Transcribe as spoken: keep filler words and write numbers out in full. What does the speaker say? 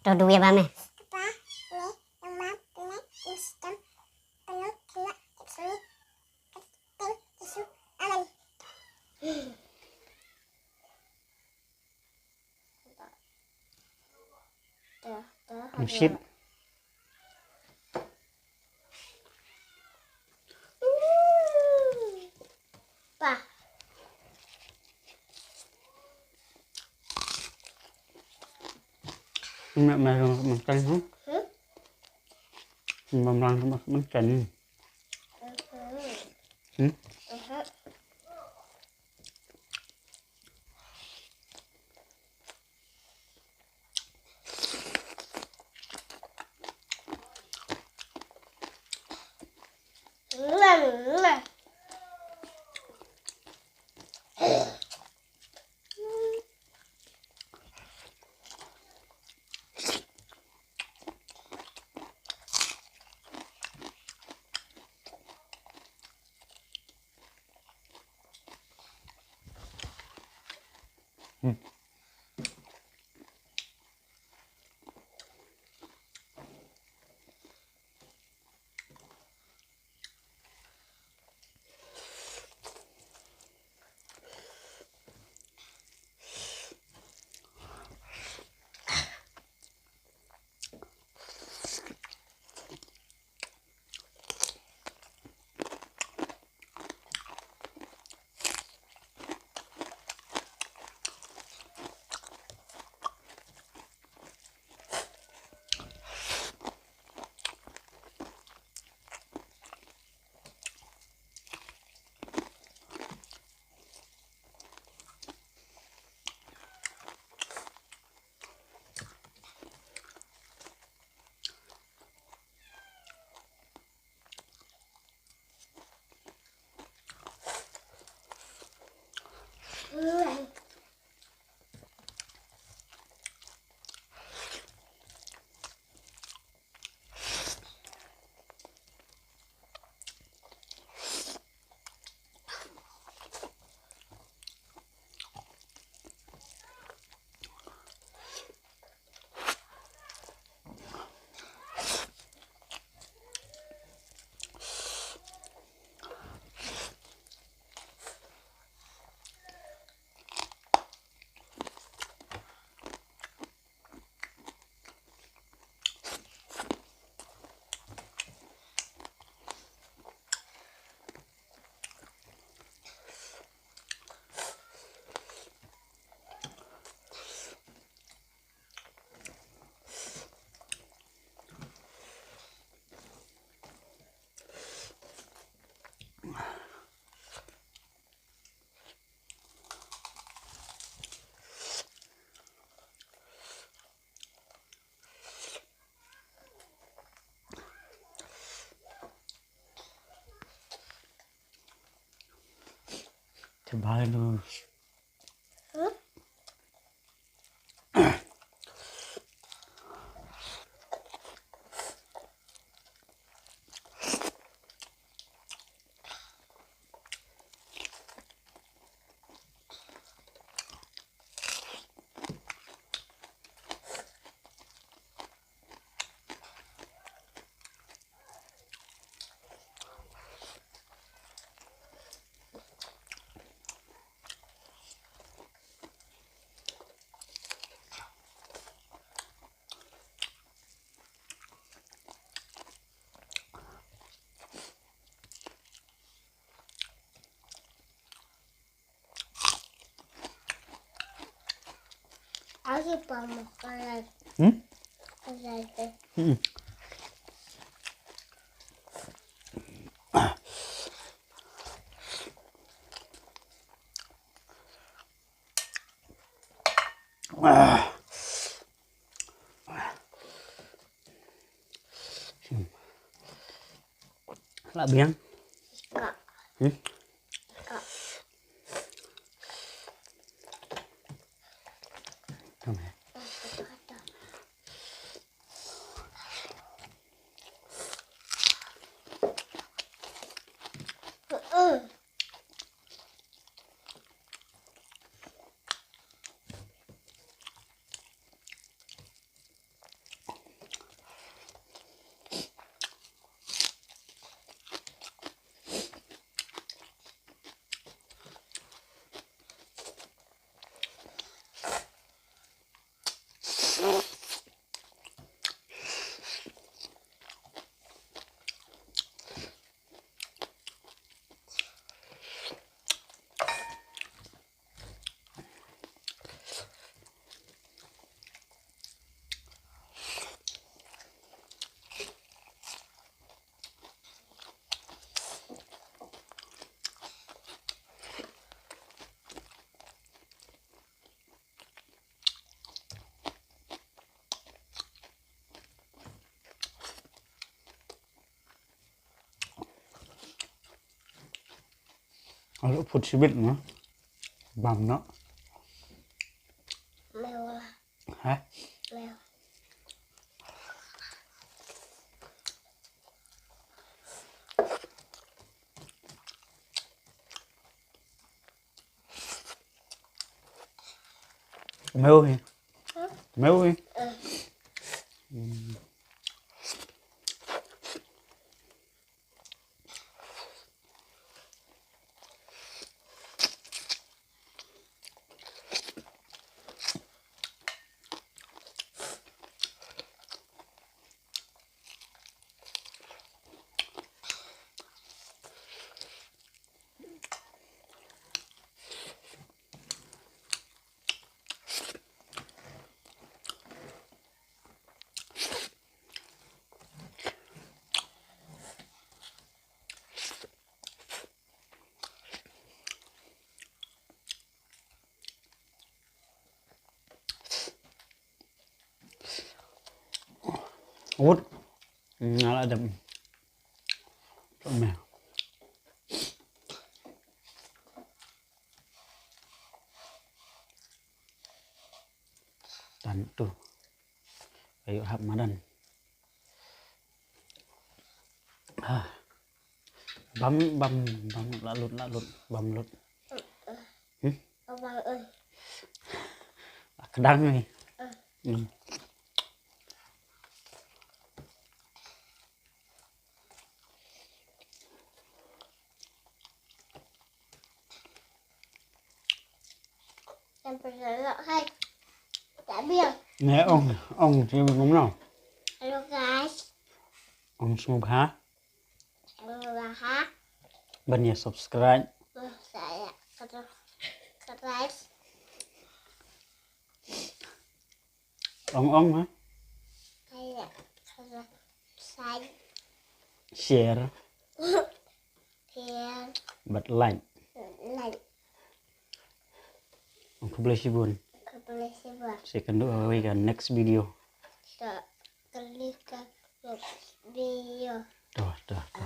To duwai ba me. Msip. Pa. Mak mai rong mak kan hu. Hmm? Mak mai rong mak kan. Hmm? Te bale lu. Aji pa mo kalai. Hmm? Kalai te. Hmm. Lah biang. Ka. Hmm? Ka. Tama. Aduh, put sibit no. Bam no. Mel. Hah? Mel. Mel hi. Mel hi. Wut. Nga la dem. Ploh me. Tan tu. Ayo hap madan. Ah. Bam, bam, bam, la lut, la lut, bam lut. Hmm? Abang, eh. Kedang ni. Hmm. Yang pertama, hai. Tak biar. Nè ong, ong, chỉ mình ngom no. Hello guys. Ong sngewbha. Sngewbha. Ban ïa subscribe. Saya subscribe. Ong ong ha. Saya subscribe. Share. Share. Bad like. Like. Khublei shibun. Khublei shibun. Sa ïakynduh ha kawei ka next video. Sa ïakynduh ha ka next video. Toh, toh, toh.